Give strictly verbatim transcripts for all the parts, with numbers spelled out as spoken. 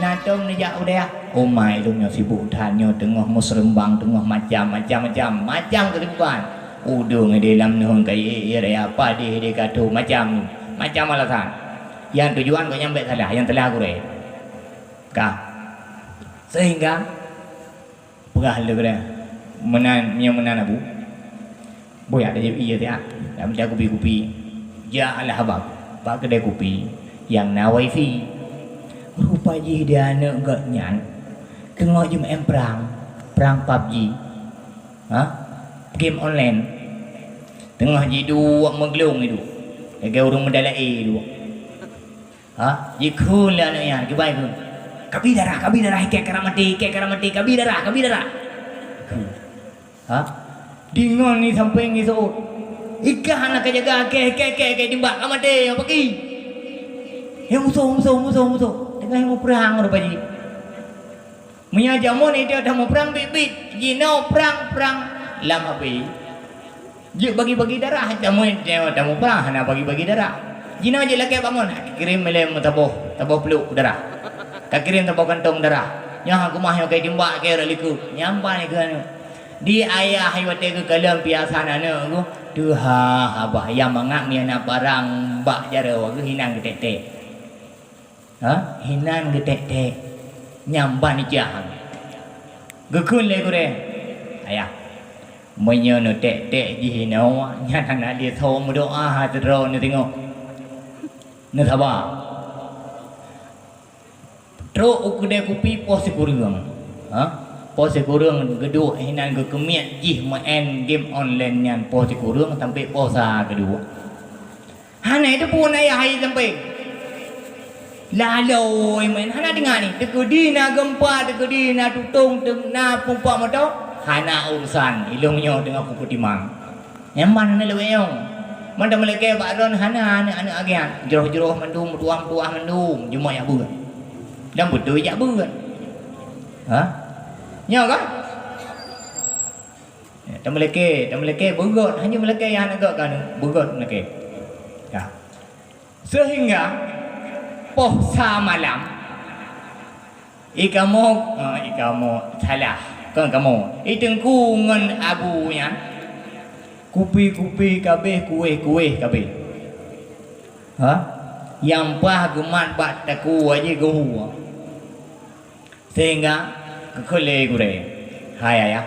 Na tom neujak u dayah. Uma ilôn nyoe sibuk that, nyoe teungoh museurumbang, teungoh macam-macam, macam-macam keusibukan. Udeueng di lam nöng kayèe, raya padeh di katô, macam, macam alasan. Nyang tujuan gobnyan bèk salah, nyang salah gurèe. Ka. Sehingga peugah lé gurèe, meunan, meunyoe meunan Abu, boh jak tajép ie siat, jak mita kupi-kupi. Jak lah Abang bak keudè kupi nyang na wifi. Rupa jih di aneuk gobnyan teungoh jimeu'en prang, prang PUBG. Ha? Game online. Teungoh jiduek meuglông iduek. Lagèe ureueng meudalai iduek. Ha? Jikheun lé aneuk nyan, kiban kheun. "Kabi darah, kabi darah, ikèe karam maté, ikèe karam maté, kabi darah, kabi darah." Ha? Deungon di sampéng di seuôt. Ikah hana ka jaga, kèe, kèe, kèe, kèe, timbak, ka maté, nyang paki. He musoh, musoh, musoh, musoh. Teungoh meuprang rupa jih. Meunyoe jameun itu tamuprang biet-biet, jinoe prang-prang lam api. Jeuet bagi-bagi darah, jameun itu tamuprang hana bagi-bagi darah. Jinoe jeuet lakèe bangon, kirém ilèe meusaboh, saboh pluek darah. Ka kirém saboh kantong darah. Nyoe keumah nyoe kayèe timbak kayèe rot likôt. Nyan ban keu aneuk. Di ayah watèe geukalon piasan aneuk geuh, teuhah abah nyang mangat meunyoe na barang bak jaroe geuh hinan geutek-tek. Ha? Hinan geutek-tek. Nyan ban ijah. Geukheun lé gurèe, "Ayah, meunyoe neutek-tek jih inoe, nyan hana lé soe meudoa sidroe neuteungoh. Neusaba." Trok u keudè kupi poh sikureueng. Ha? Poh sikureueng geuduek hinan geukeumiet jih meu'en game online nyan poh sikureueng sampoe poh sa geuduek. Hana teupeue na yah hai sampéng. Lalôi meu'en, hana teungoh ni. Teukeudi na geumpa, teukeudi na tutong, teuk na pumpak moto, hana urusan. Ilôn nyoe teungoh kupeutimang. Nyan ban hana lewat nyoe. Mantong meulakèe bak droen hana aneuk-aneuk agian. Jroh-jroh mandum, meutuah-meutuah mandum, jumah jak beuet. Dan beutôi jak beuet. Ha? Nyoe kan? Ya, tameulakèe, tameulakèe beugöt, hana meulakèe nyang hana göt ka aneuk, beugöt meulakèe. Ya. Sehingga poh sa malam, i kamoe, eh, i kamoe, salah, kon kamoe, i teungku ngon abu nyan, kupi-kupi kabeh, kuweh-kuweh kabeh. Ha? Nyang paih geumat bak takue jih geuhue. Sehingga geukheun lé gurèe, "Hai ayah,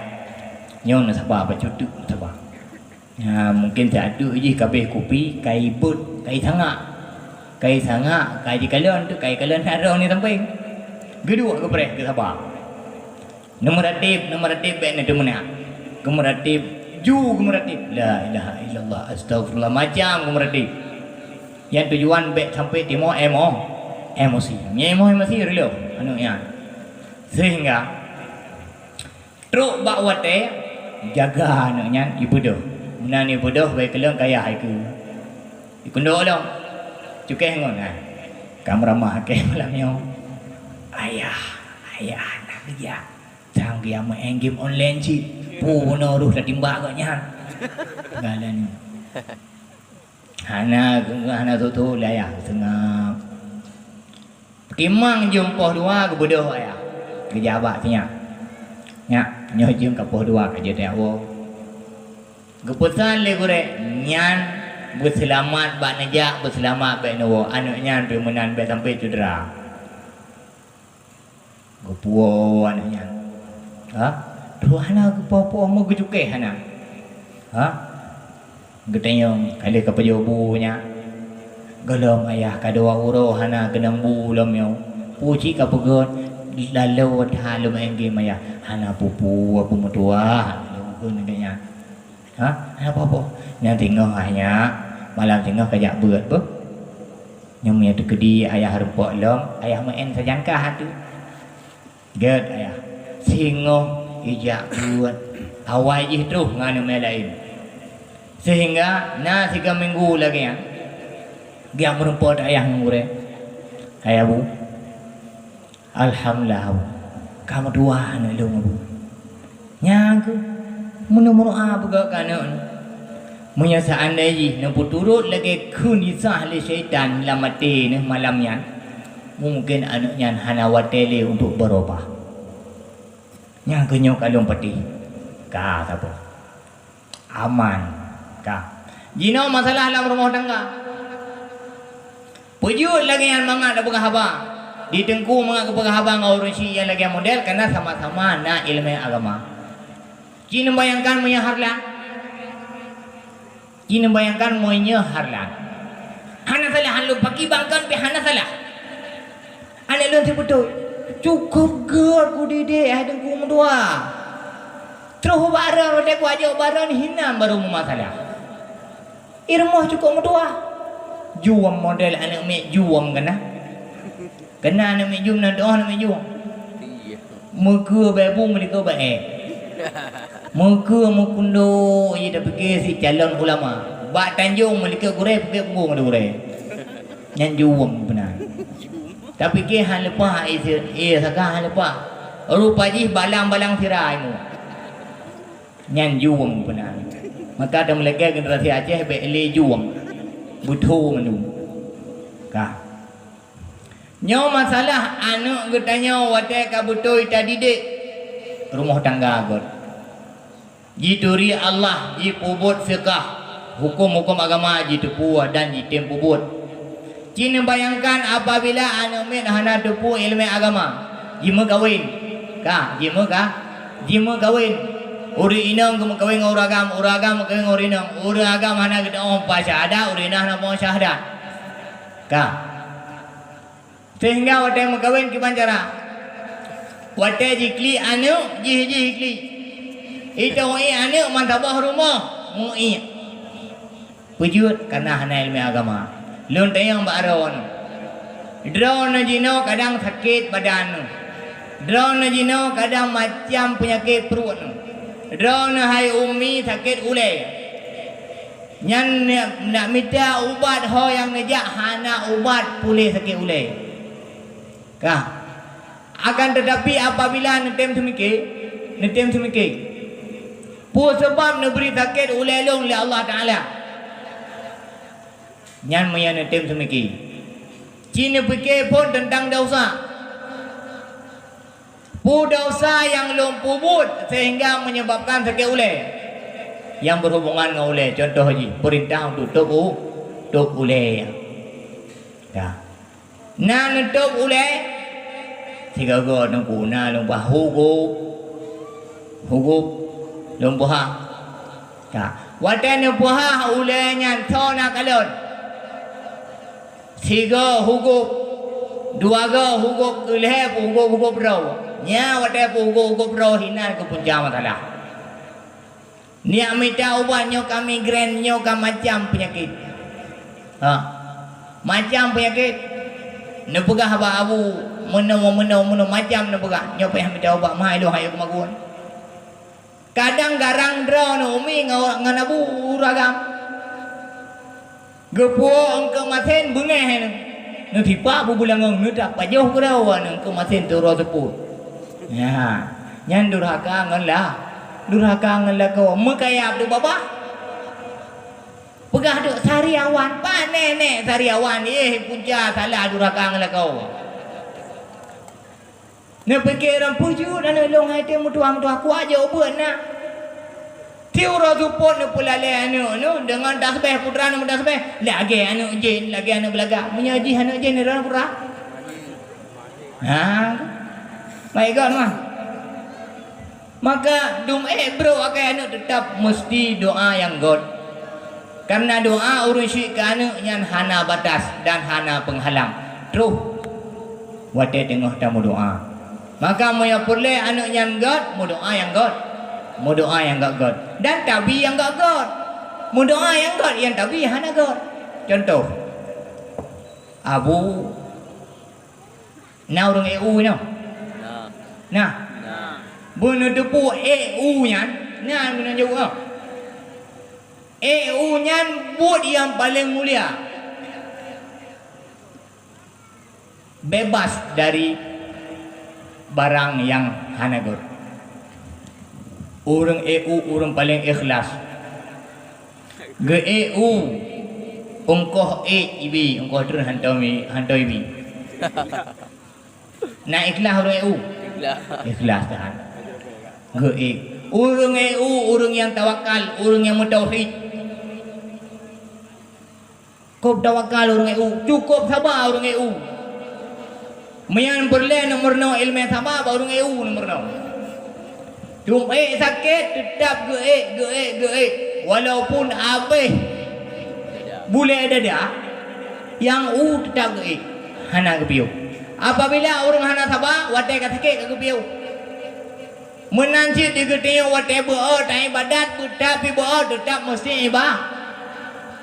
nyoe neusaba bacut teuk neusaba. Nyan mungken siat teuk jih kabeh kupi ka ibeuet, ka isangak. Ka isangak, ka jikalon teuk, ka ikalon na droe ni sampéng." Geuduek geupreh geusaba. Neumeuratéb, neumeuratéb bèk neuteumeunak. Geumeuratéb, ju geumeuratéb. La ilaha illallah, astaghfirullah, macam geumeuratéb. Nyang tujuan bèk sampoe timoh emo-, emosi. Meunyoe emoh emosi, reulôh aneuk nyan. Sehingga trok bak watèe jaga aneuk nyan ibeudôh. Meunan ibeudôh, bèk keulong kayah ikeue. Ikundok lom. Cukéh ngon, ha. Ka meuramah kèe malam nyoe. Ayah, ayah, na geujak. Sang geujak meu'en game online cit. Pue bunoe roh tatimbak gobnyan. Galak nyoe. Hana, hana soe-soe lé ayah, seungab. Timang jeuem poh dua geubeudôh ayah. Geujak bak sinyak. Nyak, nyoe jeuem ka poh dua ka jeuet jak woe. Geupeusan lé gurèe, nyan beuseulamat bak neujak, beuseulamat bèk neuwoe. Aneuk nyan pih meunan bèk sampoe cedera. Geupuwoe aneuk nyan. Ha? Troh hana geupoh-poh, meugeucukéh hana. Ha? Geutanyong, ka lheueh ka pajoh bu nyak. Gohlom ayah ka dua uroe hana keunong bu lom nyoe. Peue cit ka peugöt, laloe that lôn meu'en game ayah. Hana peue-peue, Abu meutuah. Lôn kheun lagèe nyan. Ha? Hana peue-peue. Nyan singoh ah nyak. Malam singoh ka jak beuet beuh. Nyoe meunyoe teukeudi ayah rumpok lom, ayah meu'en sajan kah ateueh. Gèt ayah, singoh ijak beuet, awai jih troh ngon aneuk laén. Sehingga na sigoe minggu lagèe nyan, geujak meurumpok ayah ngon gurèe. Hai Abu, alhamdulillah Abu, ka meutuah aneuk lôn Abu. Nyan keuh, meunoe meudoa beugöt keu aneuk nyoe. Meunyoe seuandai jih neupeuturot lagèe kheun jisah lé syaitan lam até neuh malam nyan, Mungken aneuk nyan hana watée lé untuk beurubah. Nyang keunyoe ka lôn patéh. Ka saboh. Aman. Ka. Jinoe masalah lam rumoh tangga. Peujeuet lagée nyan mangat tapeugah haba. Di teungku mangat geupeugah haba ngon ureuëng syiek nyang lagée model, karena sama-sama na iéleumé agama. Ci neubayangkan meunyoe hareulan. Ci neubayangkan meunyoe hareulan. Hana salah, han lôn pakibangkan pih hana salah. Aneuk lôn sibeutôi, cukôp gét kudidik hai teungku meutuah. Troh ubak droen, watée kuajak ubak droen, hinan barô meumasalah. I rumoh cukôp meutuah. Juem model aneuk miet juem keunan. Keunan aneuk miet juem, na teuôh aneuk miet juem. Meukeue bak bu, meulikot bak ék. Meukeue meukundok, ji tapike si calon ulama. Bak Tanjong meulikot gurée, pike punggong ada gurée. Nyan juem beuna. Tapike han leupah, ie saka han leupah. Rupa jih balang-balang sira ilmu. Nyan juem beuna. Maka tameulakée generasi Aceh bék lé juem. Beutho mandum. Ka. Nyoe masalah aneuk geutanyoe watée ka beutôi tadidik rumoh tangga göt. Jituri Allah, jipeubuet fiqah, huköm-huköm agama jiteupue dan jitem peubuet. Ci neubayangkan apabila aneuk miet hana teupeu iéleumé agama, jimeukawen. Ka, jimeuka-, jimeukawen. Ureuëng inong geumeukawen ngon ureuëng agam, ureuëng agam meukawen ngon ureuëng inong, ureuëng agam hana geuteuôh meupaih syahadat, ureuëng inong hana meupaih syahadat. Ka. Sehingga watée meukawen kiban cara? Watée jiklik aneuk, jih-jih jiklik. Itong ié aneuk meusaboh rumoh, muiek. Peujeuet karena hana iéleumé agama. Lôn tanyong bak droeneuh. Droeneuh jinoe kadang sakét badan neuh. Droeneuh jinoe kadang macam peunyakét pruet neuh. Droeneuh hai umi sakét ulée. Nyan nak, nak mita ubat ho nyang neujak hana ubat puléh sakét ulée. Ka. Akan tetapi apabila neutem seumiké, neutem seumiké, peue sabab neubri sakét ulée lôn lé Allah Taala? Nyan meunyoe neutem seumiké. Ci neupiké phon teuntang desya. Peue desya nyang lôn peubuet sehingga menyebabkan sakét ulée? Nyang berhubungan ngon ulée, contoh jih, peurintah untuk tôb u-, tôb ulée. Ya. Na neutôb ulée, sigoe-goe teungku na lôn bah hugôp. Hugôp lôn peuhah. Ka. Watée neupeuhah ulée nyan soe na kalon? Sigoe hugôp, dua goe hugôp, keu lhée peuhugôp-hugôp droe. Nyan watée peuhugôp-hugôp droe hinan keu punca masalah. Neujak mita ubat nyoe ka migrain, nyoe ka macam peunyakét. Ha. Macam peunyakét. Neupeugah bak abu, meunoe, meunoe, meunoe, macam neupeugah. Nyoe payah mita ubat, meuhai lôn hayeu keumagun. Kadang garang droeneuh umi ngon, ngon abu ureuëng agam. Geupuwoe eungkôt masen beungéh nyoe. Neusipak bubulangong, neutapajoh keudroe nyoe eungkôt masen teuroe seupôt. Nyan, nyan durhaka ngon la-, durhaka ngon lakoe. Meukayap teuh babah. Peugah duek sariawan, pané-né sariawan, yeh punca salah durhaka ngon lakoe. Neupike ram peujeuet aneuk lôn hai tém meutuah-meutuah, kuat jeuet ubeut na. Tiep uroe seupôt neupeulalée aneuk nyoe deungon tasbeh, putra neumeutasbeh, lagée aneuk jén, lagée aneuk beulagak. Meunyoe jih aneuk jén, droeneuh putra? Ha. Baik, göt mah. Maka dum ék brok akai aneuk teutab meusti doá nyang göt. Kareuna doá ureuëng syik keu aneuk nyan hana batas dan hana peunghalang. Troh watée teungoh tameudoá. Maka meunyoe peureulée aneuk nyan göt, meudoá nyang göt. Meudoá nyang göt-göt. Dan tabi nyang göt-göt. Meudoá nyang göt, nyang tabi hana göt. Contoh, Abu, na ureuëng ék u nyoe? Na. Na. Na. Beuneuteupeu ék u nyan, na meunan jaweueb. Ék u nyan buet nyang paleng mulia. Bebas dari barang nyang hana göt. Ureuëng ék u ureuëng paleng ikhlas. Geuék u, ongkoh ék ibi, ongkoh treun hantom i-, hantom ibi. Na ikhlas ureuëng ék u? Ikhlas. Ikhlas kan? Geuék. Ureuëng ék u, ureuëng nyang tawakal, ureuëng nyang meutauhid. Kôb tawakal ureuëng ék u, cukôp saba ureuëng ék u. Meunyan peureulée neumeurunoe iéleumé saba bak ureuëng ék u neumeurunoe. Teuma ék sakét, teutab geuék, geuék, geuék. Walaupun abéh bulée dada, nyang u teutab geuék, hana geupiôh. Apabila ureuëng hana saba, watée ka sakét ka geupiôh. Meunan cit di geutanyoe watée beu-o taibadat, teutab pih beu-o teutab meusti iba-,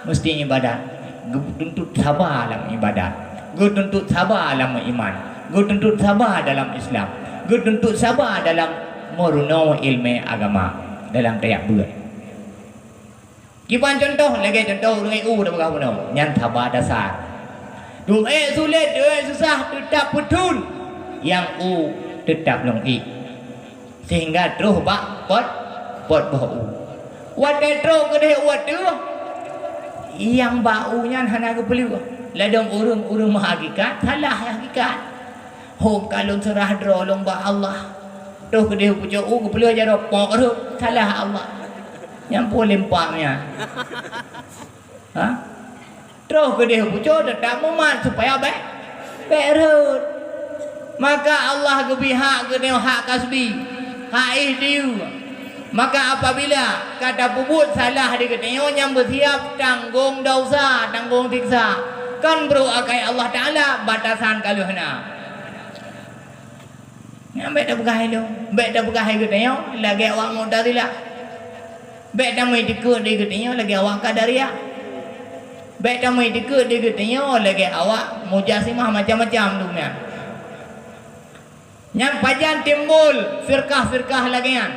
meusti ibadat. Geutuntot saba lam ibadat, geutuntot saba lam iman, geutuntot saba dalam Islam, geutuntot saba dalam meurunoe iéleumé agama dalam tajak beuet. Kiban cuntoh, lagée cuntoh ureuëng ék u tapeugah bunoe, nyan saba dasar. Deuek sulet, deuek susah teutab peuthon, nyang u teutab lôn ék. Sehingga troh bak pot, pot boh u. Watée troh keudeh u ateueh, nyang bak u nyan hana geupeuleueh. Ladôm ureuëng-ureuëng meuhakikat, salah hakikat. Hom ka lôn seurah droe lôn bak Allah. Troh keudeh pucok u geupeuleueh jaroe pok rhot, salah Allah. Nyang pue limpak nyan. Ha? Troh keudeh pucok teutab mumat supaya bék, bék rhot. Maka Allah geubri hak geutanyoe hak kasbi, hak ikhtiar. Maka apabila ka tapeubuet salah di geutanyoe nyang beusiab tanggong dosa, tanggong siksa, kon brok akai Allah Taala batasan ka lheueh na. Nyan bék tapeugah ilôn, bék tapeugah geutanyoe lagée awak Mu'tazilah. Bék tameuitikeuet di geutanyoe lagée awak Qadariyah. Bék tameuitikeuet di geutanyoe lagée awak Mujasimah macam-macam tu nyan. Nyan pajan timbul firkah-firkah lagée nyan.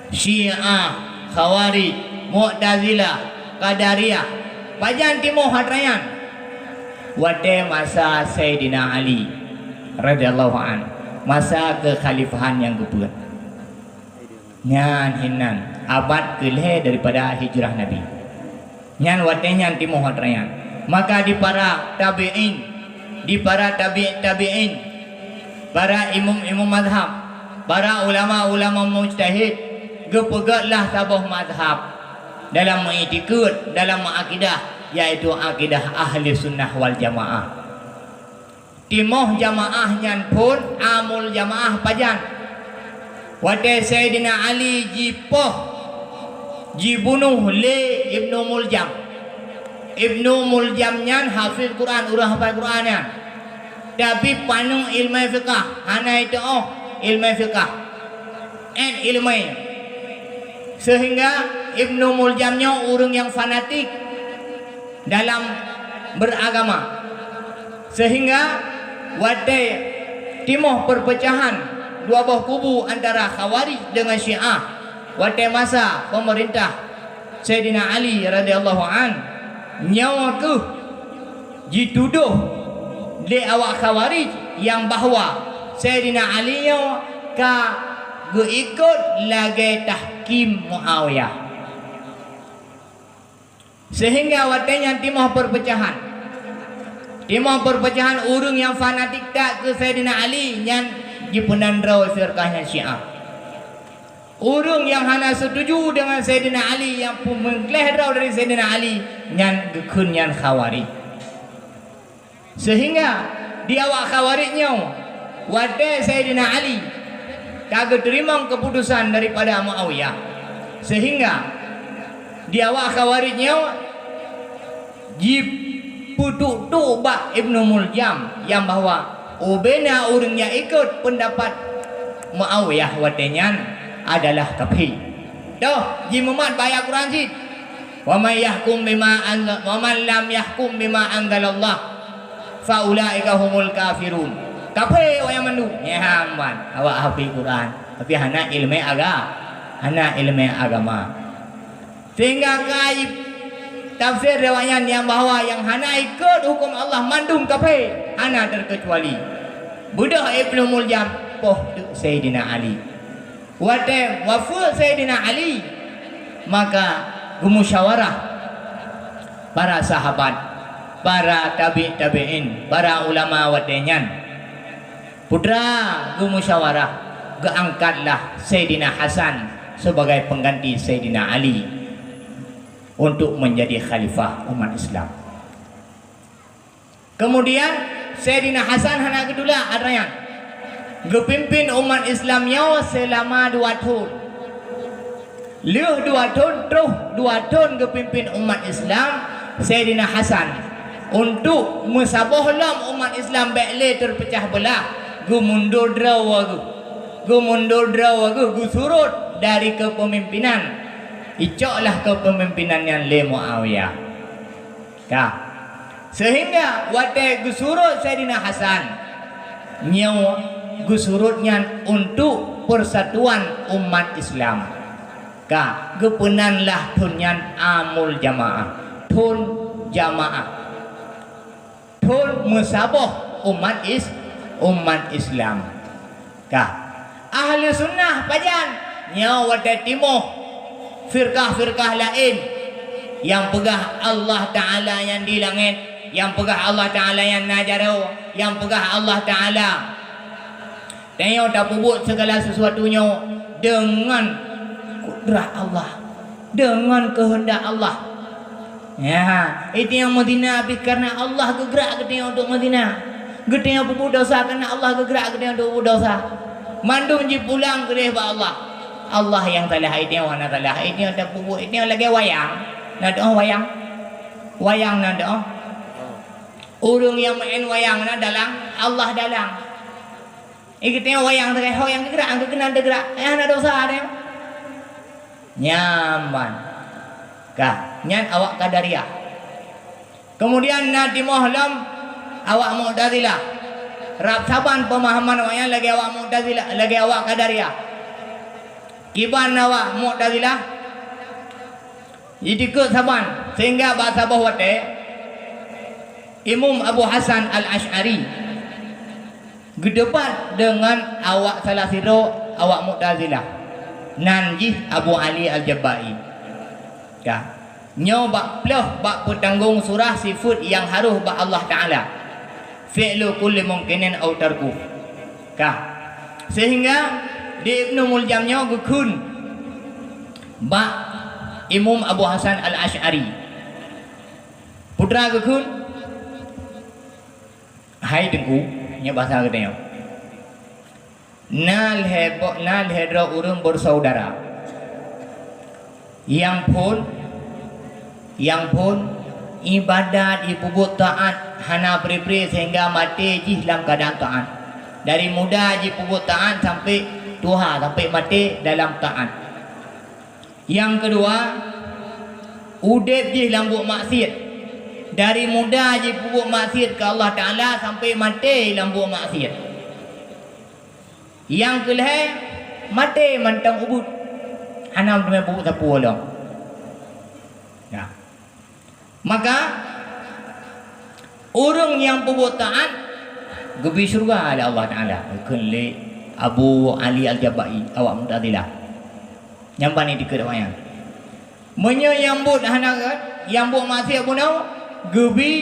Syiah, Khawarij, Mu'tazilah, Qadariyah. Pajan timoh atra nyan? Watée masa Saidina Ali radhiyallahu an, masa keukhalifahan nyang keupeuet. Nyan hinan abad keulhée daripada hijrah Nabi. Nyan watée nyan timoh atra nyan. Maka di para tabi'in, di para tabi' tabi'in, para imum-imum mazhab, para ulama-ulama mujtahid, geupeugét lah saboh mazhab dalam meuitikeuet, dalam meuakidah, yaitu akidah ahli sunnah wal jamaah. Timoh jamaah nyan phon amul jamaah pajan? Watée Saidina Ali jipoh, jibunoh lé Ibnu Muljam. Ibnu Muljam nyan hafiz Quran, ureuëng hafai Quran nyan. Tapi paneuk iéleumé fiqah, hana iteuoh iéleumé fiqah. Ét iéleumé. Sehingga Ibnu Muljam nyoe ureuëng nyang fanatik dalam beragama. Sehingga watée timoh perpecahan dua boh kubu antara Khawarij dengan Syiah, watée masa pemerintah Saidina Ali radhiyallahu an, nyoe keuh jitudoh lé awak Khawarij nyang bahwa Saidina Ali nyoe ka geuikot lagée tahkim Muawiyah. Sehingga watée nyan timoh perpecahan. Timoh perpecahan ureuëng nyang fanatik that keu Saidina Ali nyan jipeunandroe firqah nyan Syiah. Ureuëng nyang hana setuju dengan Saidina Ali, nyang peumeungkléh droe dari Saidina Ali, nyan geukheun nyan Khawarij. Sehingga di awak Khawarij nyoe, watée Saidina Ali ka geuteurimong keuputosan daripada Muawiyah, sehingga di awak Khawarij nyoe jipeutuk-tuk bak Ibnu Muljam nyang bahwa ubena ureuëng nyang ikot peundapat Muawiyah watée nyan adalah kafé. Toh, jimumat bak ayat Quran cit, "Wa may yahkum bima anza-, wa man lam yahkum bima anzalallah, fa ulaika humul kafirun." Kafé awak nyan mandum. Nyan ban awak hafé Quran, tapi hana iéleumé aga-, hana iéleumé agama. Sehingga ka tafsir riwayat nyan bahwa nyang hana ikot huköm Allah mandum kafé, hana terkecuali. Beudôh Ibnu Muljam poh teuk Saidina Ali. Watée wafeuet Saidina Ali, maka geumusyawarah para sahabat. Para tabi' tabi'in, para ulama watée nyan, putra geumusyawarah, geuangkatlah Saidina Hasan sebagai pengganti Saidina Ali untuk menjadi khalifah umat Islam. Kemudian, Saidina Hasan hana geutulak atra nyan. Geupimpin umat Islam nyoe seulama dua thon. Lheueh dua thon, troh dua thon geupimpin umat Islam, Saidina Hasan, untuk meusaboh lom umat Islam bék lé teupeucah beulah, geumundor droe geuh. Geumundor droe geuh, geusurot dari keupemimpinan. Icoklah keupemimpinan nyan lé Muawiyah. Ka. Seuhingga watée geusurot Saidina Hasan, nyoe geusurot nyan untuk persatuan umat Islam. Ka, geupeunanlah thon nyan Amul Jamaah, thon jamaah, thon meusaboh umat Is-, umat Islam. Ka. Ahli sunnah pajan? Nyoe watée timoh firkah-firkah laén nyang peugah Allah Ta'ala nyang di langét, nyang peugah Allah Ta'ala nyang na jaroe, nyang peugah Allah Ta'ala tanyoe tapeubuet segala sesuatu nyoe deungon kudrat Allah, deungon keuheundak Allah. Ya, itu nyang meuzina pih kareuna Allah geugrak geutanyoe untuk meuzina. Geutanyoe peubuet desya kareuna Allah geugrak geutanyoe untuk peubuet desya. Mandum jipulang keudeh bak Allah. Allah nyang salah, geutanyoe hana salah, geutanyoe tapeubuet, geutanyoe lagée wayang. Na teu'oh wayang? Wayang na teu'oh? Ureuëng nyang meu'en wayang na dalang, Allah dalang. Geutanyoe wayang teuh, ho nyang geugrak, nyang geukeunan teuh geugrak, nyang hana desya teuh. Nyan ban. Ka, nyan awak Qadariyah. Kemudian na timoh lom awak Mu'tazilah. Rab saban peumahaman awak nyan lagée awak Mu'tazilah, lagée awak Qadariyah. Kiban awak Mu'tazilah, jidikeue saban, sehingga bak saboh watée Imam Abu Hasan Al-Asy'ari geudebat deungon awak salah sidroe awak Mu'tazilah, nan jih Abu Ali Al-Jabba'i. Ka. Nyoe bak ploh bak peutanggong surah sifeuet nyang harôh bak Allah Ta'ala. Fi'lu kulli mumkinin au tarkuh. Ka. Sehingga di Ibnu Muljam nyoe geukheun bak Imam Abu Hasan Al-Asy'ari. Putra geukheun, "Hai Teungku," nyoe basa geutanyoe, "na lhée bo-, na lhée droe ureuëng beusaudara nyang phon, nyang phon iébadat, jipeubuet taát hana pri-pri sehingga maté jih lam keuadaan taát. Dari muda jipeubuet taát sampai tuha, sampai maté dalam taát. Nyang keudua, udeb jih lam buet maksiet. Dari muda jipeubuet maksiet keu Allah Ta'ala sampai maté lam buet maksiet. Nyang keulhée, maté mantong ubit, hana meuteumé peubuet sapeue lom." Nah. Maka, ureuëng nyang peubuet taát geubri syeuruga lé Allah Ta'ala, geukheun lé Abu Ali Al-Jabba'i, awak Mu'tazilah. Nyang bani dikeue awaknyan. Meunyoe nyang buet hana, nyang buet maksiet bunoe, geubri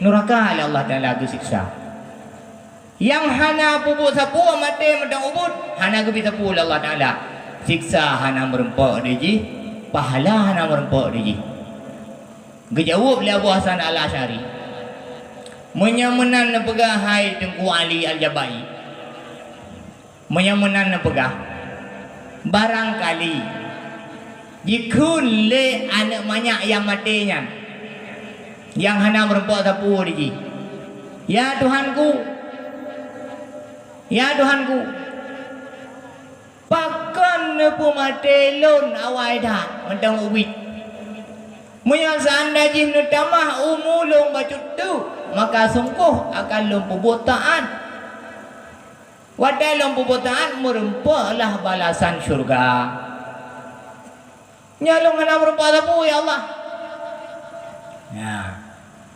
nuraka lé Allah Ta'ala, geusiksa. Nyang hana peubuet sapeue maté mantong ubit, hana geubri sapeue lé Allah Ta'ala. Siksa hana meurumpok di jih, pahala hana meurumpok di jih. Geujaweueb lé Abu Hasan Al-Asy'ari, "Meunyoe meunan neupeugah, hai Teungku Ali Al-Jabba'i, meunyoe meunan neupeugah, barangkali jikheun lé aneuëk manyak nyang maté nyan, nyang hana meurumpok sapeue di jih, 'Ya Tuhanku, ya Tuhanku, pakon neupeumaté lôn awai that mantong ubit? Meunyoe seundai jih neutamah umu lôn bacut teuk, maka sunggoh akan lôn peubuet taát. Watée lôn peubuet taát, meurumpoklah balasan syeuruga. Nyoe lôn hana meurumpok sapeue, ya Allah.'" Nyan,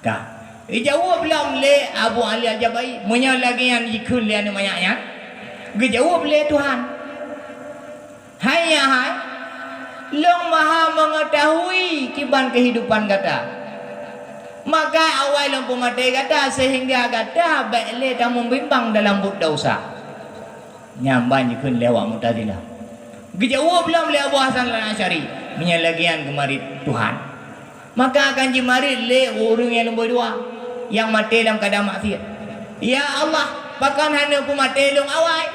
ka. Geujaweueb lom lé Abu Ali Al-Jabba'i, meunyoe lagée nyan jikheun lé aneuëk manyak nyan, geujaweueb lé Tuhan, "Hai, ya hai, Lôn Maha Meungeutahui kiban keuhidupan gata. Maka awai lom peumaté gata, sehingga gata bék lé tameubimbang dalam buet desya. Nyan ban jikheun lé awak Mu'tazilah. Geujaweueb lom lé Abu Hasan Al-Asy'ari, meunyoe lagée nyan geumarit Tuhan, maka akan jimarit lé ureuëng nyang lumboi dua, nyang maté lam keuadaan maksiat. Ya Allah, pakon hana peumaté lôn awai?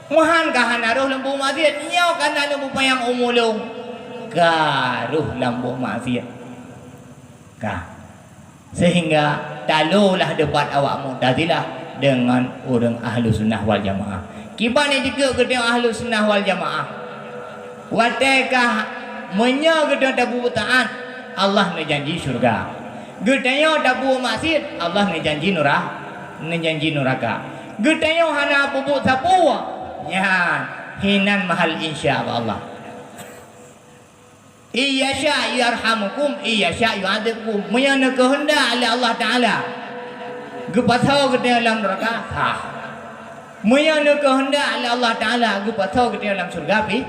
Meuhan ka hana rhoh lam buet maksiat, nyoe ka na lôn peupanyang umu lôn, ka rhoh lam buet maksiat. Ka. Sehingga taloe lah debat awak Mu'tazilah deungon ureuëng Ahlussunnah wal Jamaah. Kiban nyang jikheun geutanyoe Ahlussunnah wal Jamaah? Watée ka, meunyoe geutanyoe tapeubuet taát, Allah neujanji syeuruga. Geutanyoe tapeubuet maksiat, Allah neujanji nura-, neujanji nuraka. Geutanyoe hana peubuet sapeue, nyan hinan mahal insya Allah. Iyasya yarhamukum, iyasya yu'adzibkum. Meunyoe neukeuheundak lé Allah Taala geupasoe geutanyoe lam neuraka, sah. Meunyoe neukeuheundak lé Allah Taala geupasoe geutanyoe lam syeuruga pih,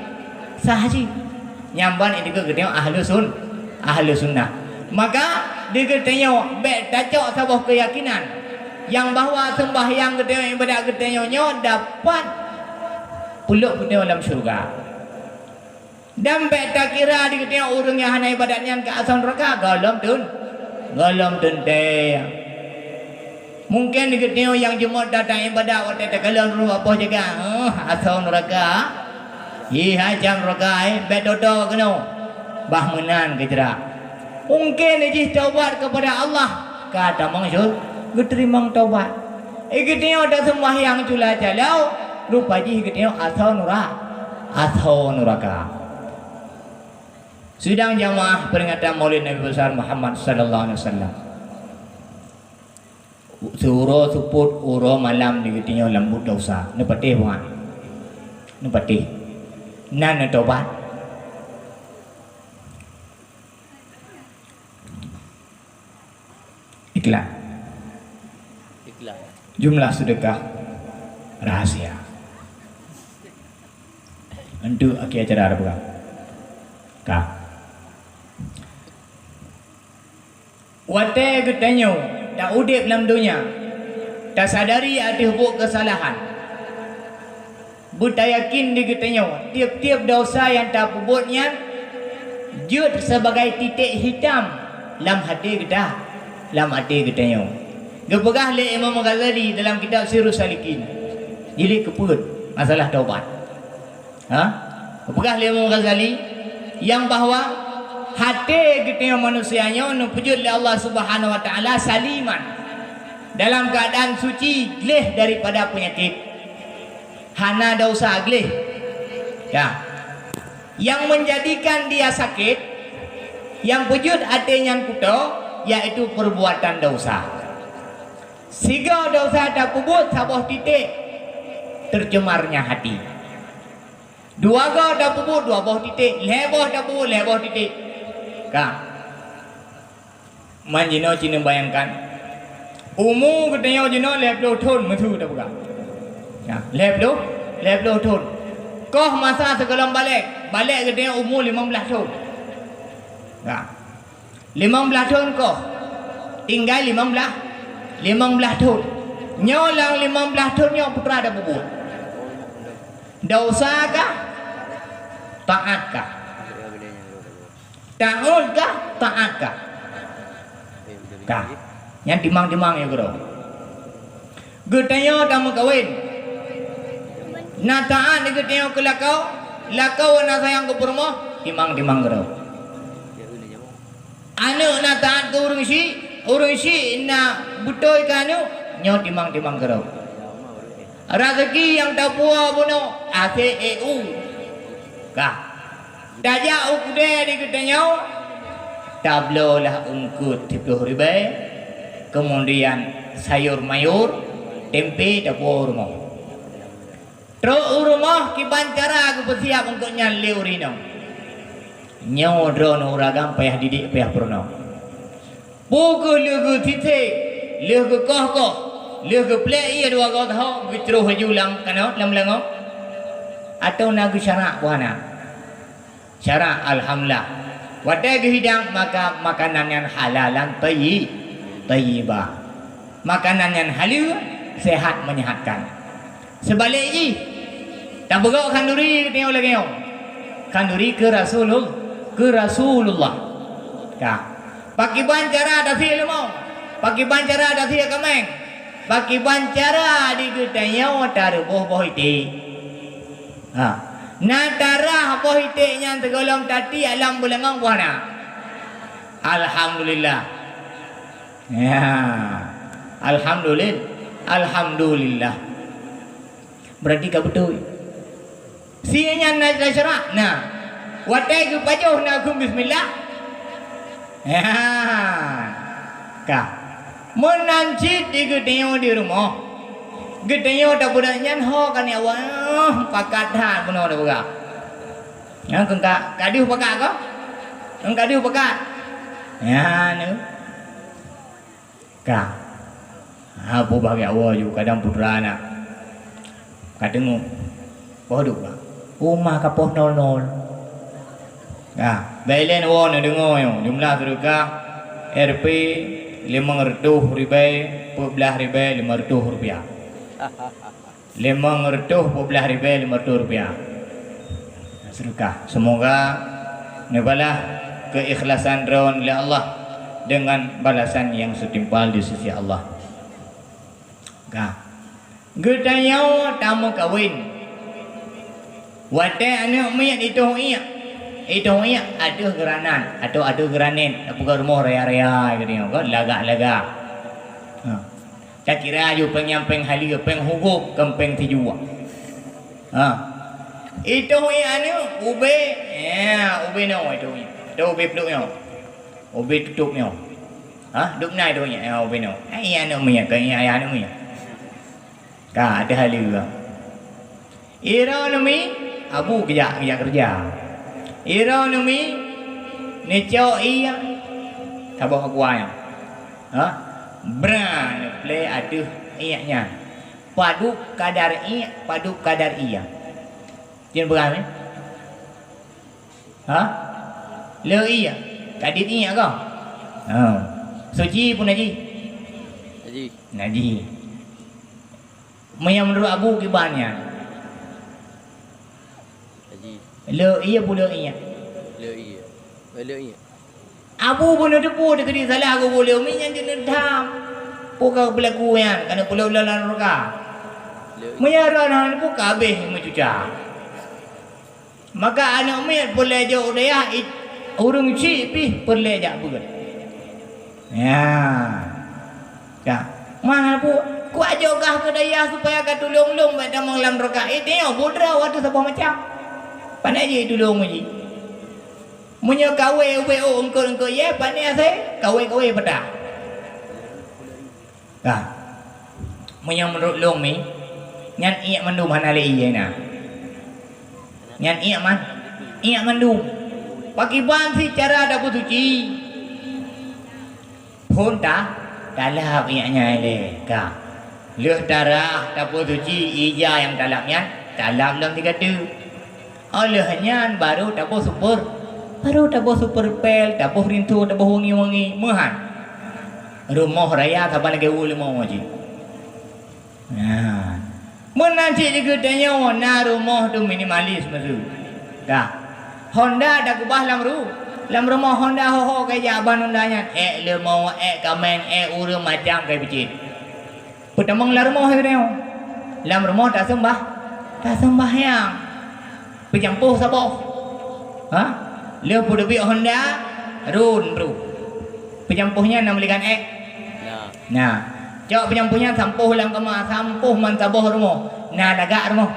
sah cit. Nyan ban jikheun geutanyoe ahlu sun-, ahlu sunnah. Maka di geutanyoe bék tacok saboh keuyakinan nyang bahwa seumbahyang geutanyoe, iébadat geutanyoe nyoe dapat peulok geutanyoe lam syeuruga. Dan bék takira di geutanyoe ureuëng nyang hana iébadat nyan keu asoe neuraka, gohlom teun-, gohlom teuntée. Mungken di geutanyoe nyang jeumöt that-that iébadat watée takalon rumoh poh jaga, "Heuh, asoe neuraka, hi hai cam neuraka, eh, bék dodo keunoe." Bah meunan keu jih. Mungken jih taubat keupada Allah, ka tamong syeuruga, geuteurimong taubat. Eh, geutanyoe taseumbahyang cula calo, rupa jih geutanyoe asoe nura-, asoe nuraka. Sidang jamaah peringatan Maulid Nabi Besar Muhammad sallallahu alaihi wasallam. Siuroe seupôt, uroe malam di geutanyoe lam buet desya. Neupatéh buet. Neupatéh. Nan neutobat. Iklan. Iklan. Jumlah sedekah rahasia. Untuk akhir acara ada pegang. Ka. Watée geutanyoe taudeb lam donya, tasadari ateueh buet keusalahan, beutayakin di geutanyoe tieb-tieb desya nyang tapeubuet nyan jeuet sibagai titék hitam lam até geuta-, lam até geutanyoe. Geupeugah lé Imam Ghazali dalam kitab Sirus Salikin, jilid keupeuet, masalah taubat. Ha? Geupeugah lé Imam Ghazali nyang bahwa até geutanyoe manusia nyoe neupeujeuet lé Allah Subhanahu wa Taala saliman, dalam keuadaan suci, gleh daripada peunyakét. Hana desya, gleh. Ya. Nyang menjadikan dia sakét, nyang peujeuet até nyan kuto, yaitu perbuatan desya. Sigoe desya tapeubuet saboh titék, tercemarnya hati. Dua goe tapeubuet dua boh titék, lhée boh tapeubuet lhée boh titék. Ka. Man jinoe ci neubayangkan, umu geutanyoe jinoe lhée ploh thon, meuseu tapeugah. Ka, lhée ploh, lhée ploh thon. Koh masa sigohlom balek, balek geutanyoe umu limong blaih thon. Ka. Limong blaih thon koh, tinggai limong blaih, limong blaih thon. Nyoe lam limong blaih thon nyoe peue teuma tapeubuet? Desya kah? Taát kah? Taát kah? Taát kah? Kah. Nyan timang-timang nyang keudroe. Geutanyoe tameukawen. Na taát di geutanyoe keu lakoe, lakoe na sayang keu peurumoh, timang-timang keudroe. Aneuëk na taát keu ureuëng syik, ureuëng syik na beutôi keu aneuëk, nyoe timang-timang keudroe. Raseuki nyang tapuwoe bunoe, asèe eu. Kah. Tajak u keudè di geutanyoe, tabloe lah eungkôt siplôh ribèe, keumudian sayur mayur, tempe tapuwoe u rumoh. Trok u rumoh kiban cara geupeusiab eungkôt nyan lé ureuëng inong. Nyoe droeneuh ureuëng agam payah didik, payah peurunoe. Peu kheueh lheueh geusisé, lheueh geukoh-koh, lheueh geuplek ié dua goe teuho geucroh laju lam kanoe, lam leungoe? Atawa na geusyarak buhana? Syarak, alhamdulillah. Watée geuhidang, maka makanan nyan halalan thayyi-, thayyibah. Makanan nyan haleue, sehat menyehatkan. Seubalik jih, tapeugok khanduri geutanyoe lagée nyoe. Khanduri keu Rasulul-, keu Rasulullah. Ka. Pakiban cara tasie leumô? Pakiban cara tasie kaméng? Pakiban cara di geutanyoe tareuboh boh iték? Ha. Na tarah boh iték nyan sigohlom tatiek lam beuleungong, boh na? Alhamdulillah. Ya. Alhamdulil-, alhamdulillah. Berarti ka beutôi. Sie nyan na, na syarat. Nah, watée geupajoh na kheun bismillah. Ya. Ka. Meunan cit di geutanyoe di rumoh. Geutanyoe tapeugah nyan ho kan ya Allah, pakat that bunoe tapeugah. Nyan keu ka, ka deuh pakat ko? Nyan ka deuh pakat? Nyan. Ka. Ha, peubahgia woe ju kadang putra aneuk. Ka teungoh. Poh duek ka. Uma ka poh nol nol. Ka. Bèk ilèe woe neudeungoe nyoe, jumlah seudeukah R P limong reutôh ribèe, peuet blah ribèe limong reutôh rupiah. Limong reutôh peuet blah ribèe limong reutôh rupiah. Seudeukah. Semoga neubalah keikhlasan droe lé Allah dengan balasan yang setimpal di sisi Allah. Ka. Geutanyoe tameukawen. Watèe aneuk miet itoh iek, itoh iek ateueh geuranan atau ateueh geuranen, tapeugah rumoh raya-raya geutanyoe, kan, lagak-lagak. Ha. Takira aju péng nyan péng haleue, péng hugôb, kon péng sijuek. Ha. Itoh iek aneuk, ubé, ya, ubé noe itoh iek. Atau ubé pluek nyoe. Ubé tutôp nyoe. Ha, dum na itoh iek, ya, ubé noe. Ai aneuk miet, kon iek ayah aneuk miet. Ka, ateueh haleue. Iro neumi, abu geujak, geujak keureuja. Iro neumi, neucok iek, saboh akua nyan. Ha? Bra neuplè ateueh iek nyan. Padub kadar iek, padub kadar iek. Cen peugah ni? Ha? Le iek, kadit iek ko? Ha. Suci pun najih? Najih. Najih. Meunyoe meunurot Abu kiban nyan? Haji. Le iek pun le iek? Le iek. Eh, le iek. Abu pun neuteupeue teukeudi salah geuh le iek nyan jeuet neutham. Peue ka beulaku nyan, ka neupeuleueh lam nuraka. Le iek. Meunyoe droe hana neuteupeue, ka habéh meucuca. Maka aneuk miet peureulèe jok u dayah, it-, ureueng chik pih peureulèe jak beuet. Ya. Ka. Mana pu-, kuat jok gah keu dayah supaya ka tulông lôn bèk tamong lam nuraka. Eh, tengok, budra watèe saboh macam. Pandai jih tulông jih. Meunyoe kawé ubé ôk eungkot-eungkot yeh, pandai asai kawé-kawé peutah. Ka. Meunyoe meunurot lôn mi, nyan iek mandum hana lé ié na. Nyan iek man-, iek mandum. Pakiban cit cara tapeusuci? Phôn ta-, talab iek nyan ilèe, ka. Lheueh tarah tapeusuci, ija nyang talab nyan, talab lom sigoe teuk. Óh lheueh nyan barô taboh super, barô taboh super pel, taboh rinso, taboh wangi-wangi, meuhan. Rumoh raya saban lagèe woe leumô jih. Nah, meunan cit di geutanyoe na rumoh tu minimalis meusu. Ka. Honda takeubah lam ru-, lam rumoh Honda, ho-ho kajak ban Honda nyan. Èk leumô, èk kaméng, èk ureueng macam kai peucit. Peutamong lam rumoh geutanyoe. Lam rumoh taseumbah-, taseumbahyang. Peujampôh saboh. Ha? Lheueh peuteubiet Honda, rôn bru. Peujampôh nyan na meuligan èk? Na. Na. Cok peujampôh nyan sampôh lam kama, sampôh man saboh rumoh. Na lagak rumoh?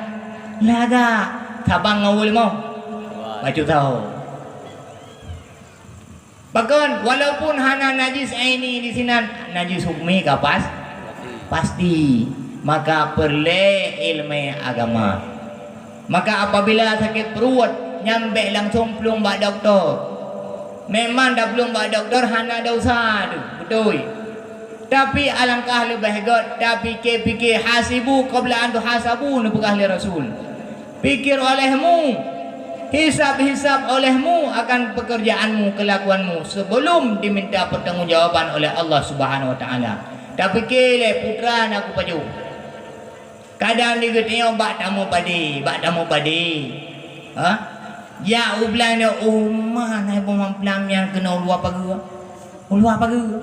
Lagak. Saban ngon woe leumô? Dua. Bacut saho. Pakon, walaupun hana najis aini disinan, najis hukmi ka pas-, pasti. Maka peureulèe ileumèe agama. Maka apabila sakét pruet, nyan bèk langsông plueng bak dokto. Memang taplueng bak dokto hana desya tu, beutôi. Tapi alangkah leubeh gèt tapike-pike, "Hasibu qabla an tuhasabu," neupeugah lé Rasul. Pikir olehmu Hisab-hisab olehmu akan pekerjaanmu, kelakuanmu, sebelum diminta pertanggungjawaban oleh Allah Subhanahu wa Taala. Tapike lé putra na kupajoh. Kadang di geutanyoe bak tamu padé, bak tamu padé. Ha? Jak u blang nyoe, uma na ibu mamplam nyang keunoe luwa pageue. Luwa pageue.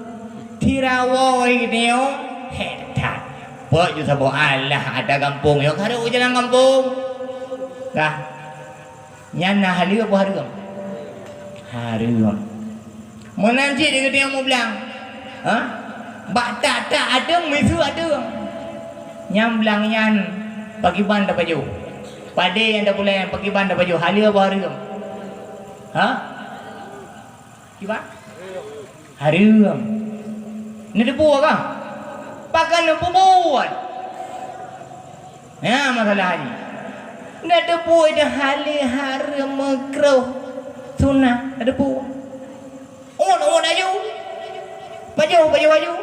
Tirawoe geutanyoe, hék that. Pok ju saboh alah ada gampông nyoe, kareueng u jalan gampông. Kah? Nyan na haleue peue hareuem? Hareuem. Meunan cit di geutanyoe mublang. Ha? Bak tak-tak adeueng, miseue adeueng. Nyang blang nyan pakiban tapajoh. Padé nyang tapulai nyan pakiban tapajoh. Haleue peue hareuem? Ha? Kiban? Hareuem. Neuteupeue kah? Pakon neupeubuet? Nyan masalah nyan. Neuteupeue dah haleue hareuem, meukruh, sunah, neuteupeue. Uet-uet aju. Pajoh-pajoh aju.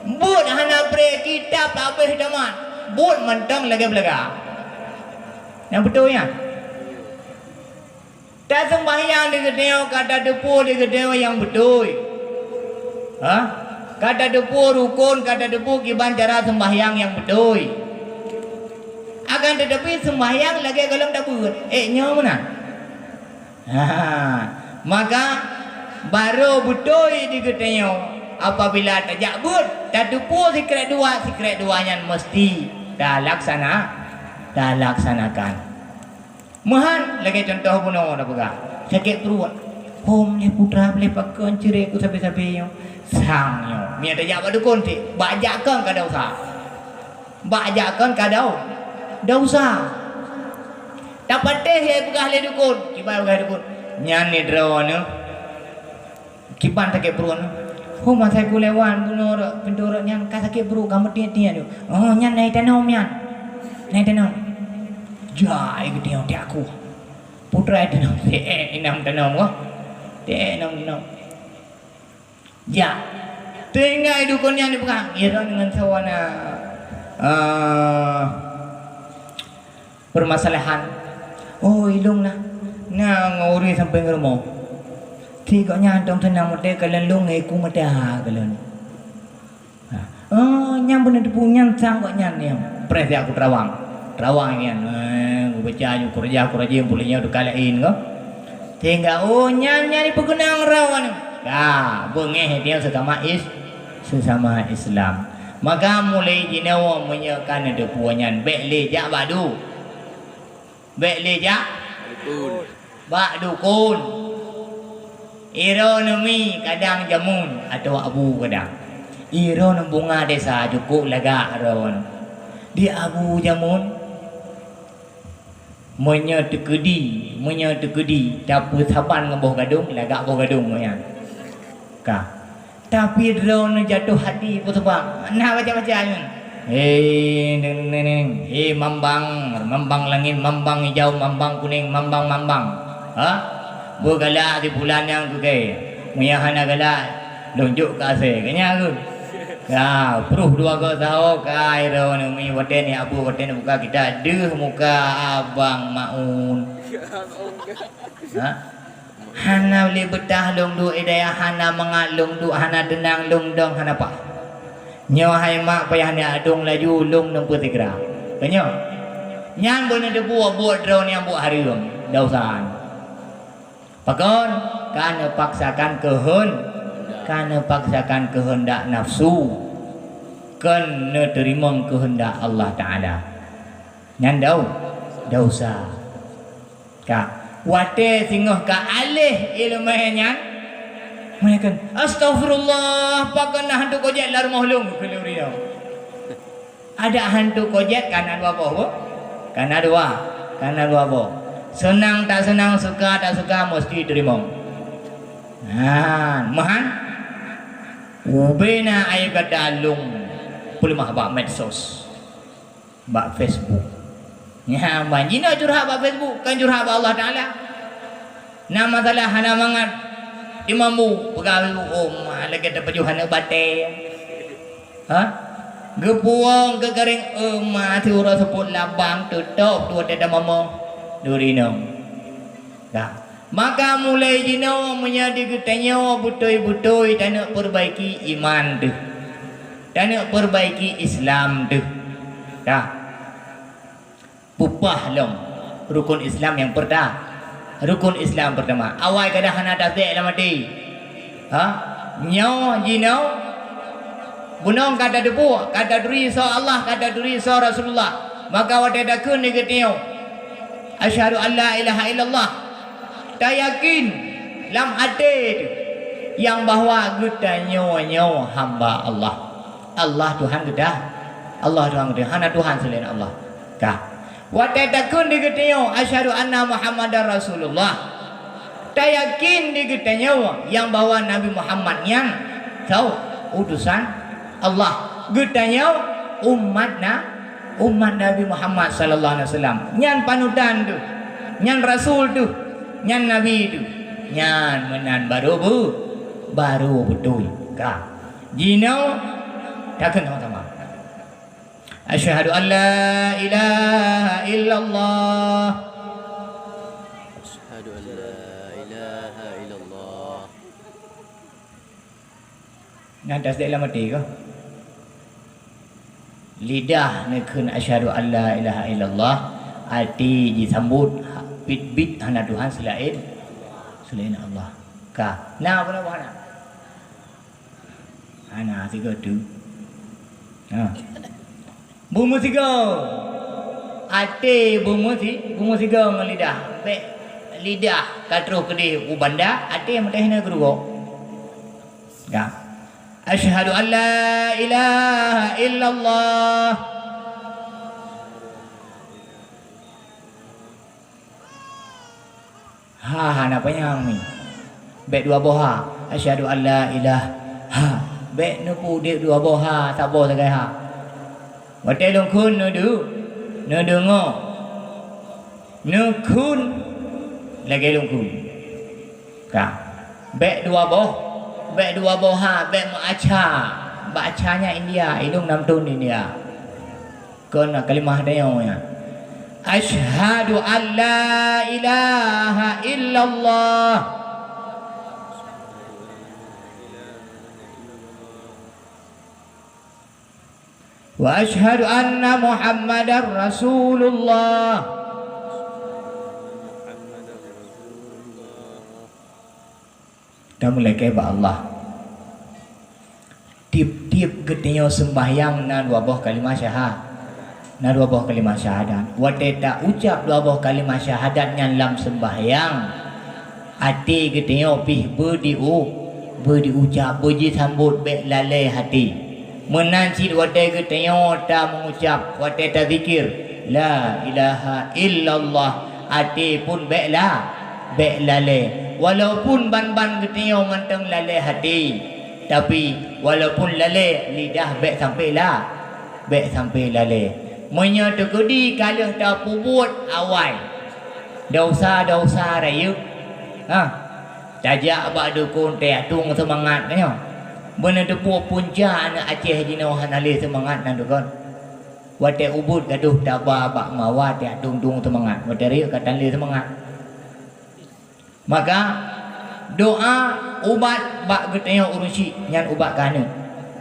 Buet hana brek kitab habéh tamat. Buet mantong lagée beulaga. Nyang beutôi nyan. Taseumbahyang di geutanyoe ka tateupeue di geutanyoe nyang beutôi. Ha? Ka tateupeue rukon, ka tateupeue kiban cara seumbahyang nyang beutôi. Akan teutapi seumbahyang lagée gohlom tabeuet. Ék nyoe meunan? Ha. Maka barô beutôi di geutanyoe apabila tajak beuet, tateupeue sikrek dua, sikrek dua nyan meusti talaksana, talaksanakan. Meuhan lagée cuntoh bunoe tapeugah, sakét pruet. Hom lé putra lé pakon cirek ku sabe-sabe nyoe. Sang nyoe. Mia tajak bak dukon cit, bak jak kon ka desya. Bak jak kon ka dau-, desya. Tapatéh lé peugah lé dukon, kiban peugah dukon. Nyan ni droeneuh. Kiban sakét pruet nyoe. Hom asai ku lewat bunoe rot, pintoe rot nyan ka sakét pruet, ka meutiek-tiek nyoe. Oh, nyan na itanom nyan. Na itanom. Jai geutanyoe tiak ku. Putra itanom. Tée inong tanom ko. Tée inong tanom. Jak. Teuingat dukon nyan dipeugah. Iron ngon sawana. Ah. Permasalahan. Oh, ilong na. Na ngon ureuëng sampoe ngon rumoh. Ti gobnyan tong teunang meuté kalon lôn ngon iku meuté ha kalon. Oh, nyang beuna teupeu nyan sang gobnyan nyang preh jak ku terawang. Terawang nyan. Eh, geubaca ju keureuja keurajin puléh nyoe teuka laén ko. Sehingga oh nyan nyan ipeukeunong rawan. Ka, beungéh dia sesama is sesama Islam. Maka mulai jinoe meunyoe ka neuteupeue nyan bék lé jak bak du. Bék lé jak bak dukon. Iroe neumi kadang jamun atau abu kadang. Iroe neubunga desa jukuk lagak ron. Di abu jamun. Meunyoe teukeudi, meunyoe teukeudi, tapeusaban ngon boh gadong, lagak boh gadong nyan. Ka. Tapi droeneuh jatuh hati, peue sabab? Na baca-baca nyan. He, neng, neng, neng. He, mambang, mambang langét, mambang ijau, mambang kuneng, mambang, mambang. Ha? Beugalak di bulan nyang keu kée. Meunyoe hana galak, lôn jok keu asée. Ka nyan keuh. Ka, pruh dua goe saho, ka droeneuh mi watée ni abu watée ni buka kita deuh muka Abang Maun. Ha? Hana lé beutah lôn duek di dayah, hana mangat lôn duek, hana teunang lôn dong, hana paih. Nyoe hai mak payah neudong laju lôn neupeusigra. Ka nyoe. Nyan beuneuteupeu buet droeneuh nyang buet hareuem, desya. Pakon? Ka neupaksakan keuheun-, ka neupaksakan keuheundak nafsu, kon neuteurimong keuheundak Allah Taala. Nyan dau-, desya. Ka, watée singoh ka aléh iéleumé nyan, meunan kheun, "Astaghfirullah, pakon na hantu kojét lam rumoh lôn?" kheun lé ureuëng nyoe. Adak hantu kojét ka na dua boh, bu? Ka na dua, ka na dua boh. Seunang tak seunang, suka tak suka, meusti teurimong. Nah, meuhan. Ubena ayeuh gata lôn peuleumah bak medsos. Bak Facebook. Nyan ban jinoe curhat bak Facebook, kan curhat bak Allah Taala. Na masalah hana mangat, imam bu peugah, "Oh, ma lagée tapajoh hana batée." Ha? Geupuwong keu garéng, "Oh, ma siuroe seupôt labang teutôb tuwoe teuh tamamo." Duri nong. Ka. Maka mulai jinoe meunyoe di geutanyoe beutôi-beutôi taneuk peurbaiki iman teuh. Taneuk peurbaiki Islam teuh. Ka. Peupah lom rukun Islam nyang peurta-, rukun Islam peurtama. Awai kadang hana tasdek lam até. Ha? Nyoe jinoe, bunoe ka tateupeue, ka taturi soe Allah, ka taturi soe Rasulullah. Maka watée takheun di geutanyoe, "Asyhadu an la ilaha illallah." Tayakin lam até teuh nyang bahwa geutanyoe nyoe hamba Allah. Allah Tuhan geuta-, Allah Tuhan geutanyoe, hana Tuhan selain Allah. Ka. Watée takheun di geutanyoe, "Asyhadu anna Muhammadar Rasulullah." Tayakin di geutanyoe nyang bahwa Nabi Muhammad nyan soe? Utusan Allah. Geutanyoe umat na-, umat Nabi Muhammad sallallahu alaihi wasallam. Nyan panutan teuh. Nyan rasul teuh. Nyan nabi teuh. Nyan meunan baru beu-, baru beutôi. Ka. Jinoe takheun sama-sama. Asyhadu an la ilaha illallah. Asyhadu an la ilaha illallah. Nyan tasdek lam até kah? Lidah neukheun asyhadu an la ilaha illallah, até jisambot, ha, bit-bit hana Tuhan selain, selain Allah. Ka. Na, peue na, peue hana? Hana sigoe tu. Ha. Beumeusigoe. Até beumeusi-, beumeusigoe ngon lidah. Bék lidah ka troh keudeh u banda, até meuteuna keudroe. Ka. Asyhadu an la ilaha illallah. Ha, hana panyang ni. Bék dua boh ha. Asyhadu an la ilaha. Bék neupeu udeb dua boh ha, saboh sagai ha. Watée lôn kheun neudu-, neudeungoe. Neukheun lagée lôn kheun. Ka. Bék dua boh, bék dua boh ha, bék meuaca. Bak aca nyan India, ilong nam thon India. Kon kalimah tanyoe nyan. Asyhadu an la ilaha illallah. Wa asyhadu anna Muhammadar Rasulullah. Tameulakée bak Allah. Tieb-tieb geutanyoe seumbahyang na dua boh kalimah syaha-, na dua boh kalimah syahadat. Watée ta-ucab dua boh kalimah syahadat nyan lam seumbahyang, até geutanyoe pih beu di-u-, beu di-ucab, beu jisambot bék lalée até. Meunan cit watée geutanyoe ta meugucab, watée tazikir, "La ilaha illallah," até pun bék la-, bék lalée. Walaupun ban-ban geutanyoe mantong lalée até, tapi walaupun lalée, lidah bék sampai la-, bék sampai lalée. Meunyoe teukeudi ka lheueh tapeubuet awai desya-desya rayeuk, ha, tajak bak dukon tajak tueng seumangat nyoe. Beuneuteupeu punca aneuëk Aceh jinoe hana lé seumangat nan dukon. Watée ubit gadôh taba bak mawa tajak tueng-tueng seumangat. Watée rayeuk ka tan lé seumangat. Maka doa ubat bak geutanyoe ureuëng syik nyan ubat keu aneuëk.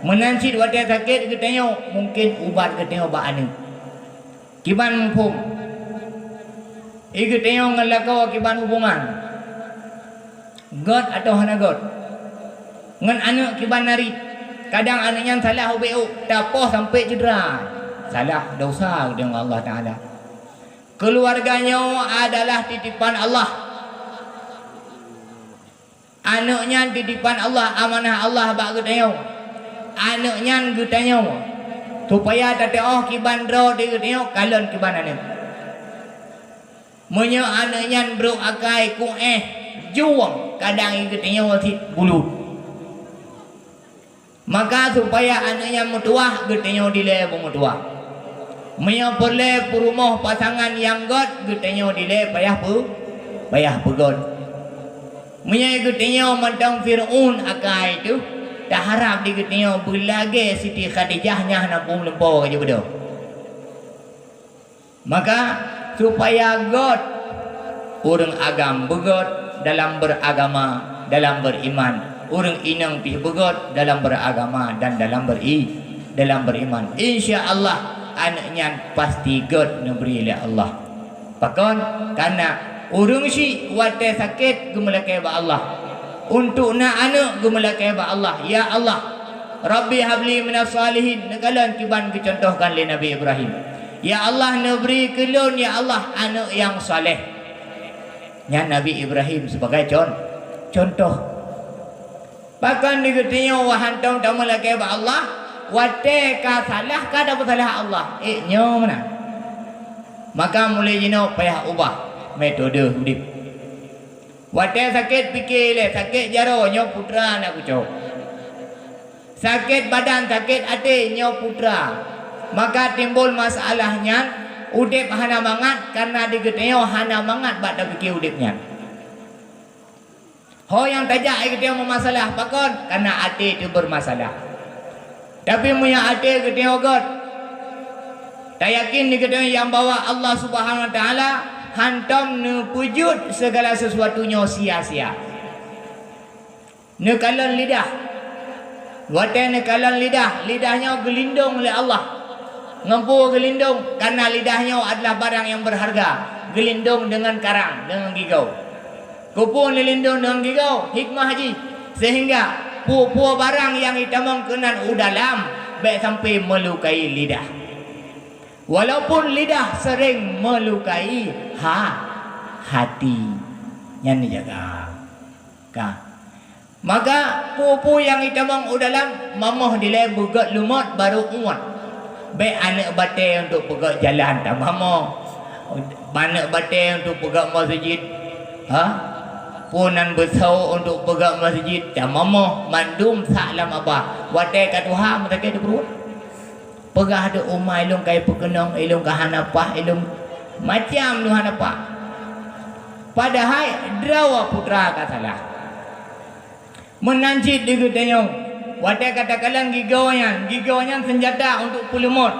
Meunan cit watée sakét geutanyoe, mungken ubat geutanyoe bak aneuëk. Kiban muphom, i geutanyoe ngon lakoe kiban hubongan, gét atawa hana gét. Ngon aneuëk kiban narit, kadang aneuëk nyan salah ubé ôk, tapoh sampai cedera. Salah, desya geutanyoe ngon Allah Taala. Keuluwarga nyoe adalah titipan Allah. Aneuëk nyan titipan Allah, amanah Allah bak geutanyoe. Aneuëk nyan geutanyoe, supaya tateuoh kiban droe di geutanyoe, kalon kiban aneuëk. Meunyoe aneuëk nyan brok akai kuéh jueng, kadang i geutanyoe cit bulut. Maka supaya aneuëk nyan meutuwah, geutanyoe dilée beumeutuwah. Meunyoe peureulée peurumoh pasangan nyang gét, geutanyoe dilée payah peu-, payah peugét. Meunyoe geutanyoe mantong Fir'aun akai teuh, taharab di geutanyoe beulagée Siti Khadijah nyang hana peue meulumpoe ka jibeudôh. Maka supaya gét Ureuëng agam beugét dalam beragama, dalam beriman. Ureuëng inong pih beugét dalam beragama dan dalam beri-, dalam beriman. Insya Allah, aneuëk nyan pasti gét neubri lé Allah. Pakon? Kareuna ureuëng syik watée sakét geumeulakée bak Allah. Untuk na aneuëk geumeulakée bak Allah, "Ya Allah, Rabbi habli minas salihin," neukalon kiban geucontohkan lé Nabi Ibrahim. "Ya Allah, neubri keu lôn, ya Allah, aneuëk nyang saleh." Nyan Nabi Ibrahim sebagai con-, contoh. Pakon di geutanyoe hántom tameulakée bak Allah, watée ka salah, ka tapeusalah Allah. Eh, nyoe meunan. Maka mulai jinoe payah ubah metode udeb. Watée sakét pike lé, sakét jaroe, nyoe putra na kucok. Sakét badan, sakét até, nyoe putra. Maka timbul masalah nyan, udeb hana mangat, kareuna di geutanyoe hana mangat bak tapike udeb nyan. Ho nyang tajak geutanyoe meumasalah, pakon? Kareuna até teuh beurmasalah. Tapi meunyoe até geutanyoe gét, tayakin di geutanyoe nyang bahwa Allah Subhanahu Wa Taala hántom neupeujeuet segala sesuatu nyoe sia-sia. Neukalon lidah. Watée neukalon lidah, lidah nyoe geulindong lé Allah. Ngon peue geulindong? Kareuna lidah nyoe adalah barang nyang beurharga, geulindong deungon karang, deungon gigoe. Keupeue neulindong deungon gigoe? Hikmah jih, seuhingga peue-peue barang nyang jitamong keunan u dalam bék sampai meulukai lidah. Walaupun lidah sering meulukai ha-, hati, nyan dijaga. Ka. Maka peue-peue nyang jitamong u dalam, mamoh dilée beugét lumot barô uet. Bék aneuëk batée untuk peugét jalan tamamoh. Aneuëk batée untuk peugét masjid. Ha? Peue nan beusau untuk peugét masjid tamamoh, mandum sak lam abah. Watée ka tuha, meusakét di pruet. Peugah di uma, ilôn ka ipeukeunong, ilôn ka hana paih, ilôn macam lôn hana paih. Padahai droe putra ka salah. Meunan cit di geutanyoe, watée ka takalon gigoe nyan, gigoe nyan seunjata untuk peulumot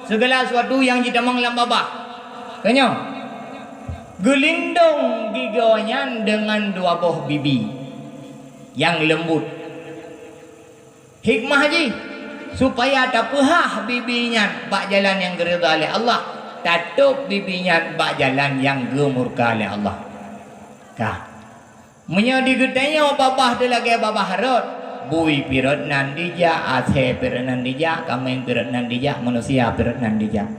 segala sesuatu nyang jitamong lam babah. Keunyoe, geulindong gigoe nyan deungon dua boh bibi nyang leumbot. Hikmah jih, supaya tapeuhah bibi nyan bak jalan nyang geuridha lé Allah, tatôb bibi nyan bak jalan nyang geumurka lé Allah. Ka. Meunyoe di geutanyoe babah teuh lagée babah rot, bui pih rot nan dijak, asée pih rot nan dijak, kaméng pih rot nan dijak, manusia pih rot nan dijak.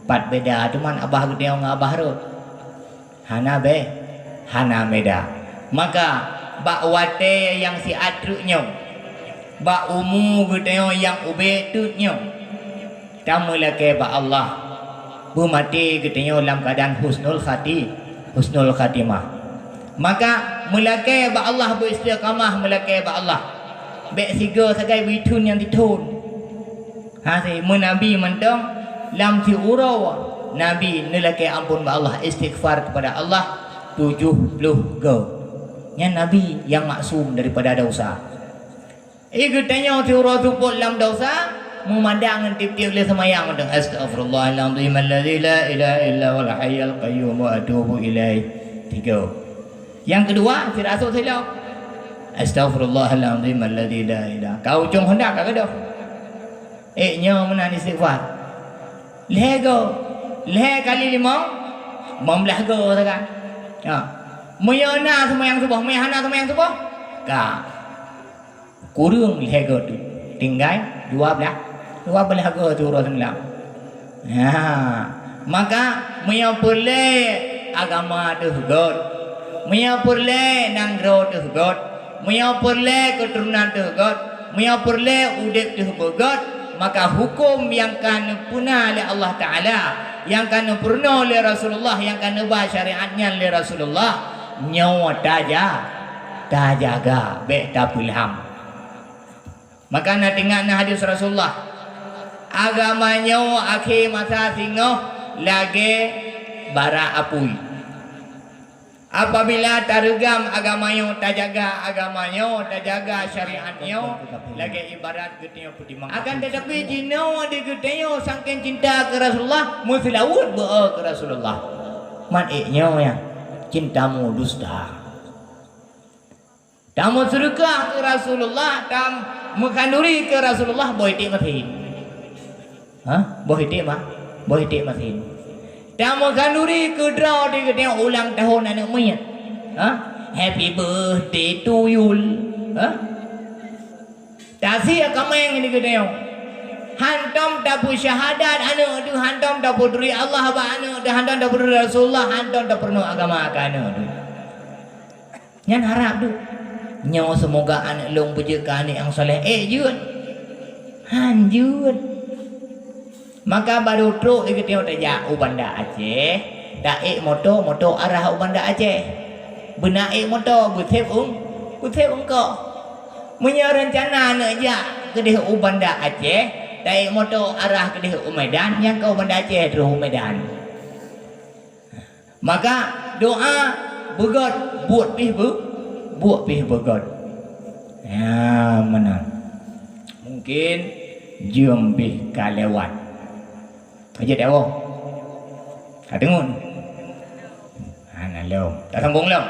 Pat beda teuma abah geutanyoe ngon abah rot? Hana be-, hana beda. Maka, bak watée nyang siat treuk nyoe, bak umu geutanyoe nyang ubé teuk nyoe, tameulakée bak Allah, beumaté geutanyoe lam keuadaan husnul khati-, husnul khatimah. Maka, meulakée bak Allah, beuistiqamah meulakée bak Allah. Bék sigoe sagai beuithon nyang tithon. Ha, si meunabi mantong, lam siuroe Nabi neulakée amphon bak Allah, istighfar kepada Allah tujoh ploh goe. Nyan Nabi nyang maksum daripada desya. Eh, geutanyoe siuroe seupôt lam desya, meumada ngon tieb-tieb lé seumayang mantong, "Astaghfirullahalazim alladzi la ilaha illa huwal hayyul qayyum wa atubu ilaih." Tiga. Nyang keudua, sira sôk silop. "Astaghfirullahalazim alladzi la ilaha." Ka ujong honda ka keudôh. Eh, nyoe meunan istighfar. Lhée goe. Lhée kali limong, limong blaih goe sagai. Ha. Meunyoe na seumayang suboh, meunyoe hana seumayang suboh, ka. Kureueng lhée goe tu. Tinggai dua blaih. Dua blaih goe tu uroe seumalam. Ha. Maka, meunyoe peureulée agama teuh gét, meunyoe peureulée nanggroe teuh gét, meunyoe peureulée keuturonan teuh gét, meunyoe peureulée udeb teuh beugét, maka huköm nyang ka neupeuna lé Allah Taala, nyang ka neupeurunoe lé Rasulullah, nyang ka neuba syariat nyan lé Rasulullah, nyoe taja-, tajaga, bék tapeulam. Maka na teuingat na hadis Rasulullah, "Agama nyoe akhé masa singoh lagée bara apui." Apabila tareugam agama nyoe, tajaga agama nyoe, tajaga syariat nyoe, lagée ibarat geutanyoe peutimang. Akan tetapi jinoe di geutanyoe sangken cinta keu Rasulullah, meuseulaweuet beu keu Rasulullah. Man ék nyoe nyan. Cintamu dusta. Tameuseudeukah keu Rasulullah, tameukhanduri keu Rasulullah, boh iték masin. Ha? Boh iték ma-, boh iték masin. Tameukhanduri keu droe di geutanyoe ulang tahun aneuk miet. Ha? Happy birthday to you. Ha? Tasiek kaméng di geutanyoe. Hantom tapeusyahadat aneuk teuh, hantom tapeuturi Allah bak aneuk teuh, hantom tapeuturi Rasulullah, hantom tapeurunoe agama keu aneuk teuh. Nyan harab deuh. Nyoe seumoga aneuk lôn beujeuet keu aneuk nyang saleh. Ék jeuet? Han jeuet. Maka barô trok geutanyoe tajak u Banda Aceh, taék moto, moto arah u Banda Aceh. Beuna ék moto, beusép eung-, beusép eungkôt. Meunyoe reuncana neuk jak keudeh u Banda Aceh, taék moto arah keudeh u Medan, nyang ka u Banda Aceh troh u Medan. Maka doa beugöt, buet pih beu-, buet pih beugöt. Ya, meunan. Mungkin jeuem pih ka lewat. Ka jeuet, ya, boh? Ka teungeut? Hana lom. Tasambong lom.